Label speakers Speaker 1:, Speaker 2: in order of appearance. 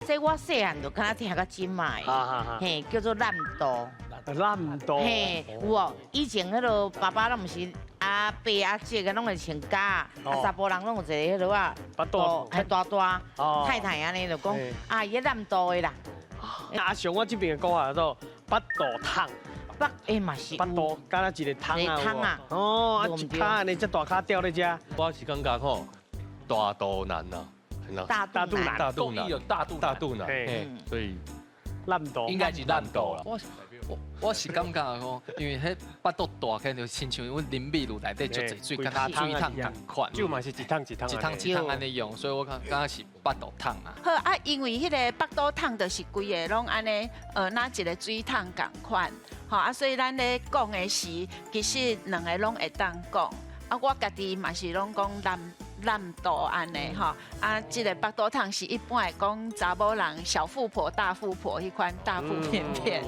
Speaker 1: 這我細漢就敢若聽到這擺，嘿，叫做濫肚。
Speaker 2: 濫肚。
Speaker 1: 嘿，有哦，以前彼个爸爸攏毋是阿伯阿姐個攏會穿甲，啊查埔人攏有一個彼个啊，
Speaker 2: 腹肚
Speaker 1: 還大大太太按呢就講，啊伊濫肚的啦。
Speaker 2: 啊，像我這邊的講法叫做腹肚桶。
Speaker 1: 腹欸嘛是。
Speaker 2: 腹肚敢若一個桶啊。
Speaker 1: 桶啊。
Speaker 2: 哦，啊一跤按呢，這大跤吊咧遮。
Speaker 3: 我是感覺吼，大肚腩啊，
Speaker 1: 大肚腩，
Speaker 3: 大肚腩，
Speaker 4: 大肚
Speaker 3: 大肚腩，所以
Speaker 2: 濫肚
Speaker 4: 應該是濫肚啦。
Speaker 5: 我是感覺講，因為彼腹肚大，起就親像阮林美露內底足濟水，敢若水桶仝款。
Speaker 2: 酒嘛是一桶一桶。
Speaker 5: 一桶一桶按呢用，所以我感覺是腹肚桶啊。
Speaker 6: 好啊，因為彼个腹肚桶就是規个攏按呢，若一個水桶仝款，吼啊，所以咱咧講的時，其實兩个攏會當講。啊，我家己嘛是攏講濫濫肚按呢吼，啊，這个腹肚桶是一般會講查某人小富婆、大富婆彼款大腹便便。